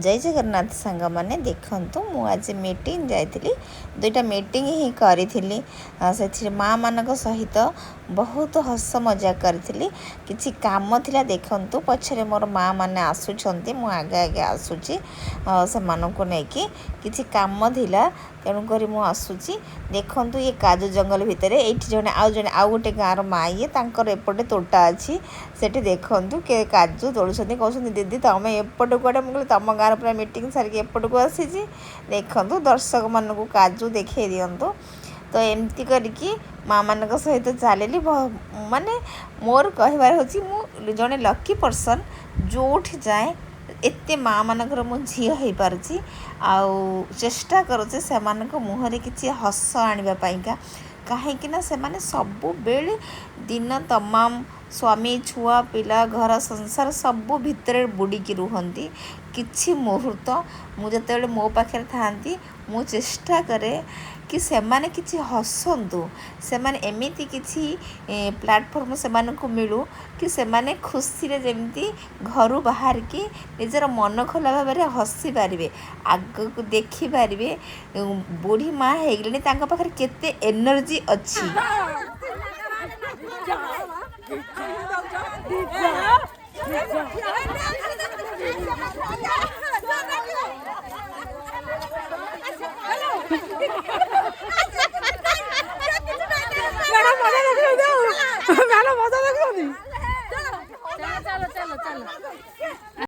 ଜୟ ଜଗନ୍ନାଥ ସାଙ୍ଗମାନେ। ଦେଖନ୍ତୁ, ମୁଁ ଆଜି ମିଟିଂ ଯାଇଥିଲି। ଦୁଇଟା ମିଟିଂ ହିଁ କରିଥିଲି। ସେଥିରେ ମାଆମାନଙ୍କ ସହିତ ବହୁତ ହସ ମଜା କରିଥିଲି। କିଛି କାମ ଥିଲା। ଦେଖନ୍ତୁ, ପଛରେ ମୋର ମାଆ ମାନେ ଆସୁଛନ୍ତି, ମୁଁ ଆଗେ ଆଗେ ଆସୁଛି ସେମାନଙ୍କୁ ନେଇକି। କିଛି କାମ ଥିଲା, ତେଣୁକରି ମୁଁ ଆସୁଛି। ଦେଖନ୍ତୁ, ଇଏ କାଜୁ ଜଙ୍ଗଲ ଭିତରେ ଏଇଠି ଜଣେ ଆଉ ଜଣେ ଆଉ ଗୋଟେ ଗାଁର ମା ଇଏ, ତାଙ୍କର ଏପଟେ ତୋଟା ଅଛି। ସେଠି ଦେଖନ୍ତୁ କେ କାଜୁ ତୋଳୁଛନ୍ତି। କହୁଛନ୍ତି, "ଦିଦି, ତମେ ଏପଟେ କୁଆଡ଼େ?" ମୁଁ କହିଲି, "ତମ ଗାଁର ପୁରା ମିଟିଂ ସାରିକି ଏପଟକୁ ଆସିଛି।" ଦେଖନ୍ତୁ, ଦର୍ଶକମାନଙ୍କୁ କାଜୁ ଦେଖେଇ ଦିଅନ୍ତୁ। ତ ଏମିତି କରିକି ମାଆମାନଙ୍କ ସହିତ ଚାଲିଲି। ମାନେ ମୋର କହିବାର ହେଉଛି, ମୁଁ ଜଣେ ଲକି ପର୍ସନ୍। ଯେଉଁଠି ଯାଏ, ଏତେ ମାଆମାନଙ୍କର ମୁଁ ଝିଅ ହେଇପାରୁଛି ଆଉ ଚେଷ୍ଟା କରୁଛି ସେମାନଙ୍କ ମୁହଁରେ କିଛି ହସ ଆଣିବା ପାଇଁକା। କାହିଁକି ନା ସେମାନେ ସବୁବେଳେ ଦିନ ତମାମ ସ୍ୱାମୀ, ଛୁଆ ପିଲା, ଘର ସଂସାର ସବୁ ଭିତରେ ବୁଡ଼ିକି ରୁହନ୍ତି। କିଛି ମୁହୂର୍ତ୍ତ ମୁଁ ଯେତେବେଳେ ମୋ ପାଖରେ ଥାଆନ୍ତି, ମୁଁ ଚେଷ୍ଟା କରେ କି ସେମାନେ କିଛି ହସନ୍ତୁ। ସେମାନେ ଏମିତି କିଛି ପ୍ଲାଟଫର୍ମ ସେମାନଙ୍କୁ ମିଳୁ କି ସେମାନେ ଖୁସିରେ ଯେମିତି ଘରୁ ବାହାରିକି ନିଜର ମନ ଖୋଲା ଭାବରେ ହସି ପାରିବେ, ଆଗକୁ ଦେଖିପାରିବେ। ବୁଢ଼ୀ ମା ହେଇଗଲେଣି, ତାଙ୍କ ପାଖରେ କେତେ ଏନର୍ଜି ଅଛି।